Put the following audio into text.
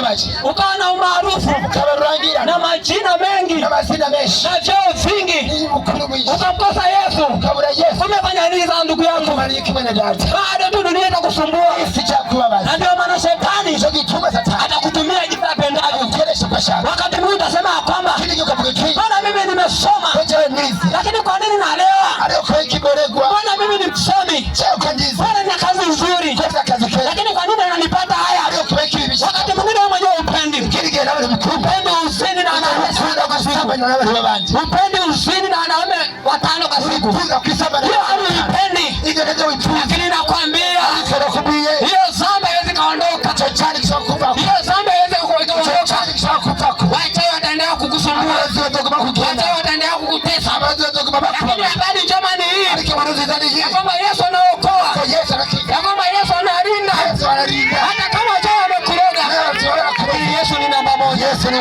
Birababaje. Ukawa na umaarufu Ukaba rurangira na majina mengi n'amazina menshi na vyeo vingi, n'ubukuru bwinshi, ukamkosa Yesu. Ukabura Yesu. Umefanya nini sana, ndugu yangu? Umariye kimwe na data? Bado tu dunia itakusumbua, Isi cyakubabaza. Na ndio maana shetani Nicyo gituma Satani atakutumia jinsi apendavyo. Agukoresha uko ashaka. Wakati mwingine utasema ya kwamba Ikindi gihe ukavuga uti mbona mimi nimesoma, ko jewe nize, lakini kwa nini nalewa? Ariko ikiboregwa? Mbona mimi ni msomi, Jewe ko ndize, mbona nina kazi nzuri, ko mfite akazi keza, lakini kwa nini ananipata haya? Ariko kubera ibi bishika? Wakati mwingine wewe mwenyewe upendi, Ikindi gihe nawe ntibikunda. Upendi uzini na wanaume Ukunda 5 kwa siku, gusambana n'abantu b'abandi. Upendi uzini na wanaume 5 kwa siku, Ukunda kwisambana. Hiyo hali uipendi, Ibyo nabyo wifuza. Lakini nakwambia Ariko nakubwiye, hiyo dhambi haiwezi kaondoka, icyo cyari gishobora kuvako. Hiyo dhambi haiwezi Icyo kuondoka. Cyari gishobora kuvako. Wachawi wataendelea kukusumbua, Abarozi bazoguma kugenda. Wachawi wataendelea kukutesa, Abarozi bazoguma lakini bakubabaza. Habari njema ni hii Ariko inkuru nziza ni iyi ya kwamba Yesu anaokoa, ko Yesu arakiza, ya kwamba Yesu analinda, Yesu ararinda, hata kama wachawi wamekuroga, Yesu lakini Yesu ni namba moja. Yesu ni